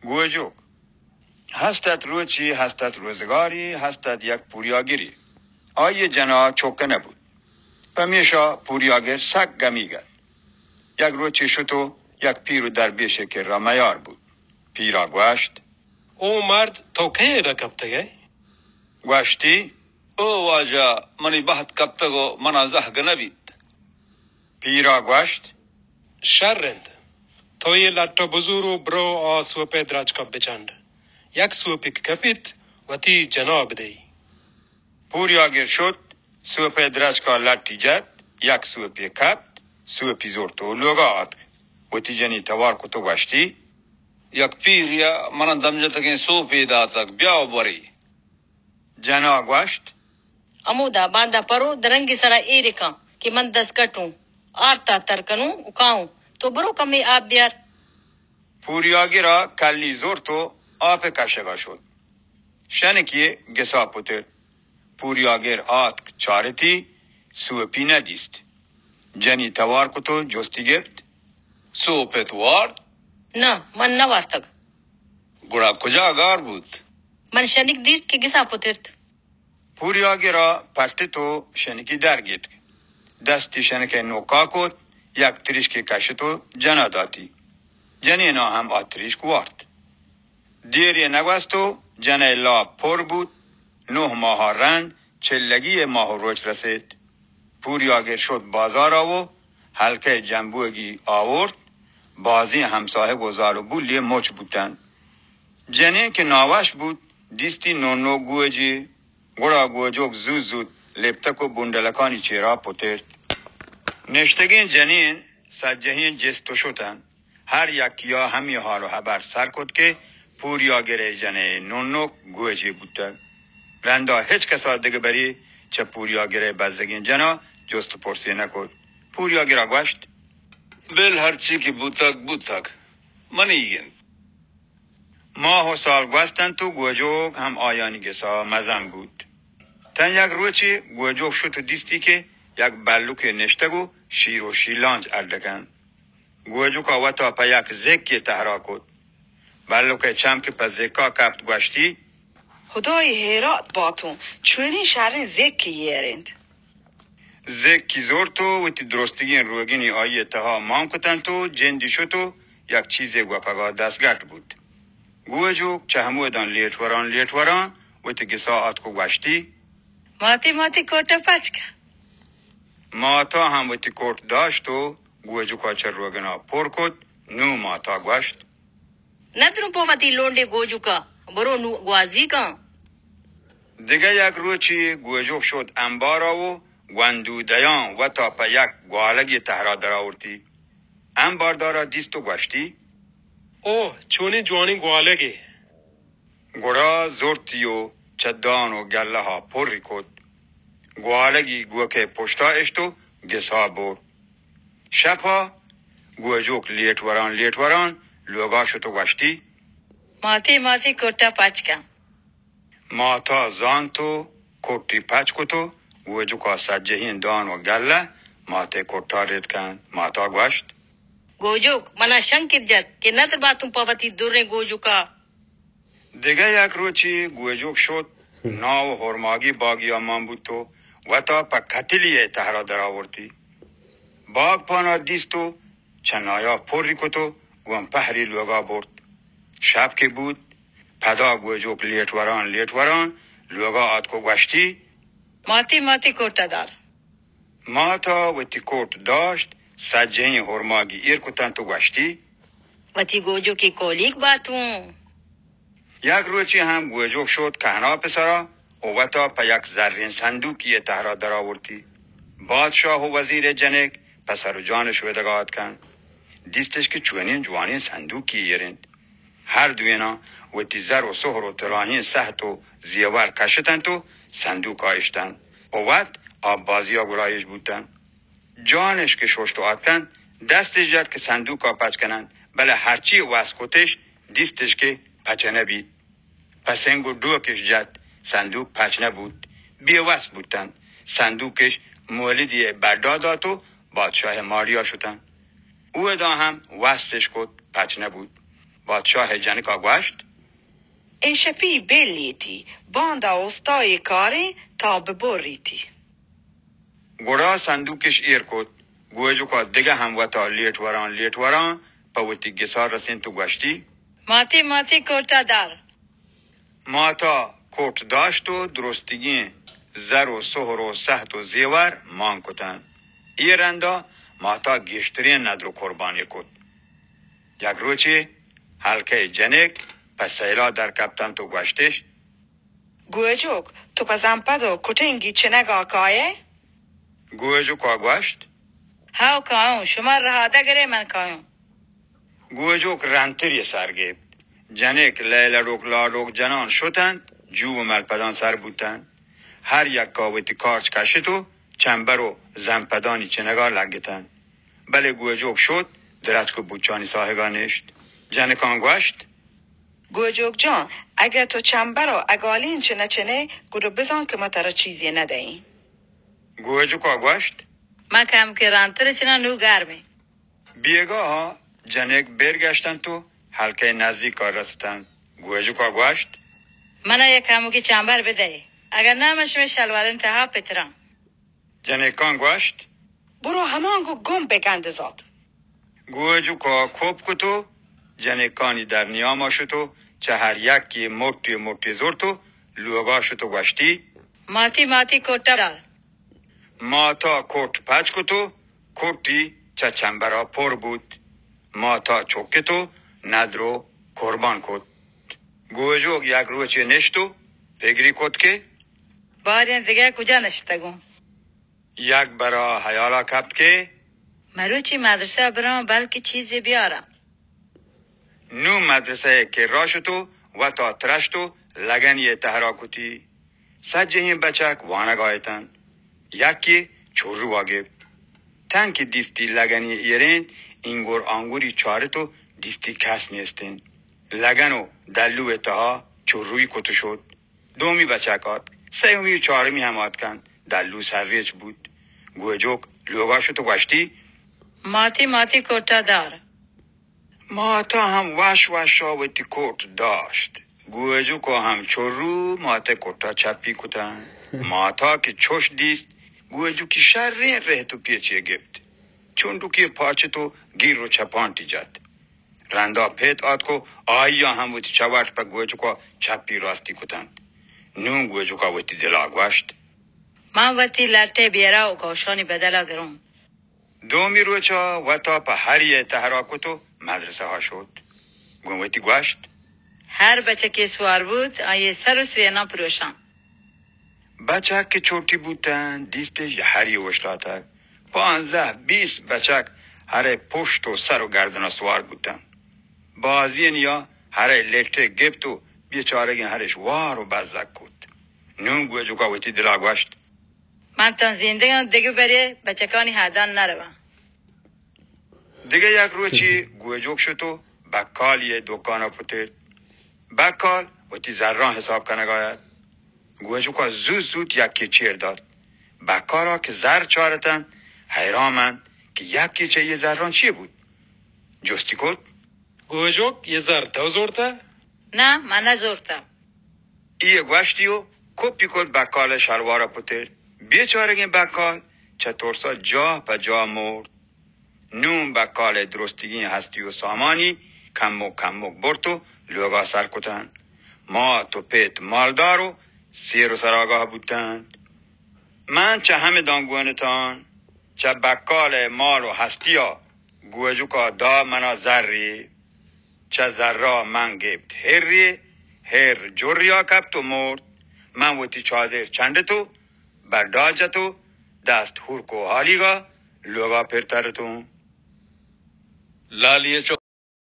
گوجوک. هست ات روچی، هست ات روزگاری، هست ات یک پوریاگری. آئی جنا چوک نبود. پمیشا پوریاگر سک گمیگ ات. یک روچی شت و یک پیر و دربیشے کرا میار بود. پیرا گوشت: او مرد، تو کئے ادا کپتگ ئے؟ گوشتی: او واجہ، منی بہت کپتگ و منا زہگ نہ بیت. پیرا گوشت: شر انت، تو اے لٹ ء بزور و برو آ سوپ ء درچک ء بچنڈ. یک سوپے کہ کپیت، وتی جنا بدئی. پوریاگر شت، سوپ ء درچک ء لٹی جت، یک سوپے کپت، سوپی زرت و لوگا آتک. وتی جنی توار کت و گوشتی: یک پیریا منا دم جتگیں سوپے داتگ، بیا و بری. جنا گوشت: ہمودا باندا پرو درنگی سرا ایر کن کہ من دست کٹوں، آرتا تر کنوں و کاؤں. تو برو کمے آپ بیار. پوریاگرا کلی زرت و آپ کشگا شت. شنکی گسا پترت. پوریاگر آتک چارتی، سوپی نہ دیست. جنی توار کت و جستی گپت: سوپت وارت؟ نہ، من نہ وارتگ. گڑا کجا گار بوت؟ من شنک دیست کہ گسا پترت. پوریاگرا پٹت و شنکی در گیتک. دستی شنک ء نوکا کت، یک تریشکے کشت و جنا داتی. جنینا ہم آ تریشک وارت. دیرے نگوست و جنئے لاپ پر بوت. نہ ماہا رند چلگی ماہ و روچ رسیت. پوریاگر شت بازارا و ہلکئے جمبوگی آورت. بازیں ہمساہگ و زال و بولی مچ بوتنت. جنین کہ ناوش بوت، دیستی نونو گوجی. گڑا گوجوک زوت زوت لپتک و بنڈلکانی چیرا پترت. نشتگیں جنین سجہیں جست و شتنت. ہر یکیا ہمی حال و حبر سر کت کہ پوریاگرئے جنئے نونک گوجے بوتگ. رندا ہچ کسا دگہ بری چہ پوریاگرئے بزگیں جنا جست و پرسے نکت. پوریاگرا گوشت: بل ہرچی کہ بوتگ، بوتگ. منی انت. ماہ و سال گوستنت و گوجوک ہم آیانی گسا مزن بوت. تن یک روچے گوجوک شت و دیستی کہ یک بلوکے نشتگ و شیر و شیلانچ اڈ کنت. گوجوکا وتا پہ یک زکے تہرا کت. بلوکئے چم کہ پہ زکا کپت گوشتی: ہدائے ہیرات باتوں، چونیں شریں زکے ایر انت. زکی زرت و وتی درستگیں روگنی آئی تہا مان کتنت و جندی شت و یک چیزے گوپگا دستگٹ بوت. گوجوک چہ ہمودان لیٹ وران لیٹ وران وتی گسا آتک و گوشتی: ماتی، ماتی کوٹا پچ کن. ماتا ہم وتی کوٹ داشت و گوجوکا چہ روگنا پر کت. نوں ماتا گوشت: ندروں پہ وتی لونڈے گوجوکا، برو نوں گوازی کن. دگہ یک روچی گوجوک شت امبارا و گوندو دیان وتا پہ یک گوالگی تہرا درآورتی. امباردارا دیست و گوشتی: او، چونیں جوانیں گوالگے! گڑا زرتی و چہ دان و گلہا پری کت. گوالگی گوکئے پشتا اشت و گسا برت. شپا گوجوک لیٹ وران لیٹ وران لوگا شت و گوشتی: ماتی، ماتی کوٹا پچ کن. ماتا زانت و کوٹی پچ کت و گوجوکا سجہیں دان و گلہ ماتئے کوٹا رد کنت. ماتا گوشت: گوجوک، منا شنکر جت کہ ندر باتوں پہ وتی دریں گوجوکا. دگہ یک روچی گوجوک شت، ناو ہرماگی باگیا مان بوت و وتا پہ کتلی ء تہرا درآورتی. باگ پانا دیست و چنایا پری کت و گوں پہری لوگا برت. شپ کہ بوت، پدا گوجوک لیٹ وران لیٹ وران لوگا آتک و گوشتی: ماتی، ماتی کوٹا دار. ماتا وتی کوٹ داشت، سجہیں ہرماگی ایر کتنت و گوشتی: وتی گوجوکی کولیگ باتوں. یک روچے ہم گوجوک شت کہناپ سرا و وتا پہ یک زرین صندوقی تہرا درآورتی. بادشاہ و وزیر جنک پہ سر و جانش ودگا آتکنت. دیستش کہ چونیں جوانیں صندوقی ایر انت. ہر دویناں وتی زر و سہر و تلاہیں سہت و زیور کشتنت و صندوقا اشتنت و وت آپ بازیا گلائیش بوتنت. جانش کہ ششت و آتکنت، دستش جت کہ صندوقا پچ کننت، بلے ہرچی وس کتش، دیستش کہ پچ نہ بیت. پہ سنگ و ڈوکش جت، صندوق پچ نہ بوت. بے وس بوتنت. صندوقش مولدی بڈا دات و بادشاہ ماریا شتنت. اودا ہم وسش کت، پچ نہ بوت. بادشاہ ءِ جنک ءَ گوشت، اے شپی بے لیتی، باندا اوستائے کاریں تا ببریتی۔ گڑا صندوقش ایر کت۔ گوجک ءَ دگہ ہم وتا لیٹ وراں لیٹ وراں پہ وتی گسا رسینت و گوشتی، ماتی ماتی کوٹا دار۔ ماتا کوٹ داشت و درستگیں زر و سہر و سہت و زیور مان کتنت۔ اے رندا ماتا گیشتریں ندر و قربانی کت۔ یک روچے ہلکئے جنک پہ سیلا در کپتنت و گوشتش، گوجک، تو پہ زمپد و کٹنگی چنگا کائے؟ گوجکا گوشت، ہاو کایوں، شما رہادگ ارے من کایوں۔ گوجک رندتری سر گپت۔ جنک لیلڑوک لاڑوک جنان شتنت، جو و ملپدان سر بوتنت۔ ہر یکا وتی کارچ کشت و چمبر و زمپدانی چنگا لگتنت۔ بلے گوجک شت، درچک و بوچانی ساہگا نشت۔ جنکان گوشت، گوجک جان، اگہ تو چمبر و اگالینچ نہ چنے، گڑا بزان کہ ما ترا چیزے نہ دئیں۔ گوجکا گوشت، من کمکے رندتر چناں، نوں گرمیں۔ بیگاہا جنک بیر گشتنت و ہلکئے نزیکا رستنت۔ گوجکا گوشت، منا یک کمکے چمبر بدئے، اگہ نہ من شمئے شلوارانی تہا پتراں۔ جنکان گوشت، برو ہمانگو گم بہ گند زات۔ گوجکا کوپ کت و جنکانی در نیاما شت و چہ ہر یکے مٹے مٹے زرت و لوگا شت و گوشتی، ماتی ماتی کوٹا دار۔ ماتا کوٹ پچ کت و کوٹی چہ چمبرا پر بوت۔ ماتا چکت و ندر و قربان کت۔ گوجک یک روچے نشت و پگری کت کہ باریں دگہ کجا نشتگوں؟ یک برا حیالا کپت کہ مروچی مدرسہ براں، بلکہ چیزے بیاراں۔ نوں مدرسہ ءِ کرا شت و وتا ترشت و لگنی ءِ تہرا کتی۔ سجہیں بچک وانگا اتنت۔ یکے چوروا گپت۔ تنکہ دیستی لگنی ایرینت، اینگور آنگوری چارت و دیستی کس نیست انت۔ لگن و دلو ءِ تہا چوروی کت و شت۔ دومی بچک آتک، سیومی و چارمی ہم آتکنت۔ دلو سرریچ بوت۔ گوجک لوگا شت و گوشتی، ماتی ماتی کوٹا دار۔ ماتا ہم وش وشا وتی کوٹ داشت۔ گوجکا ہم چورو ماتئے کوٹا چپی کتنت۔ ماتا کہ چوش دیست، گوجکی شریں رہت و پیچے گپت۔ چنڈکے پاچت و گیر و چپانٹی جت۔ رندا پت آتک و آئیا ہم وتی چوٹ پہ گوجکا چپی راستی کتنت۔ نوں گوجکا وتی دلا گوشت، من وتی لٹئے بیرا و کاشانی بدلا گروں۔ دومی روچا وتا پہ ہریئے تہرا کت و مدرسہا شت۔ گوں وتی گوشت، ہر بچکے سوار بوت، آئیئے سر و سریناں پروشاں۔ بچک کہ چوٹی بوتنت، دیستش ہری اوشتاتگ۔ پانزدہ بیست بچک ہرئے پشت و سر و گردنا سوار بوتنت۔ بازینیا ہرئے لٹے گپت و بیچارگیں ہرش وار و بزگ کت۔ نوں گوجکا وتی دلا گوشت، من تاں زندگاں، دگہ برے بچکانی ہدان نہ رواں۔ دگہ یک روچے گوجک شت و بکالی ءِ دکانا پترت۔ بکال وتی زراں حساب کنگا ات۔ گوجکا زوت زوت یکے چیر دات۔ بکالا کہ زر چارتنت، حیران انت کہ یکے چہ اے زراں چے بوت۔ جستی کت، گوجک، اے زر تو زرتہ؟ نہ، من نہ زرتہ۔ اے گوشتی و کپی کت بکالئے شلوارا پترت۔ بیچارگیں بکال چہ ترسا جاہ پہ جاہ مرت۔ نوں بکالئے درستگیں ہستی و سامانی کمک کمک برت و لوگا سر کتنت۔ مات و پت مالدار و سیر و سراگاہ بوتنت۔ من چہ ہمداں گون اتاں، چہ بکالئے مال و ہستیا گوجکا دا منا زرے۔ چہ زرا من گپت ہرے، ہر جریا کپت و مرت۔ من وتی چادر چنڈت و بڈا جت و دست ہورک و ہالیگا لوگا پر ترتوں۔ لالی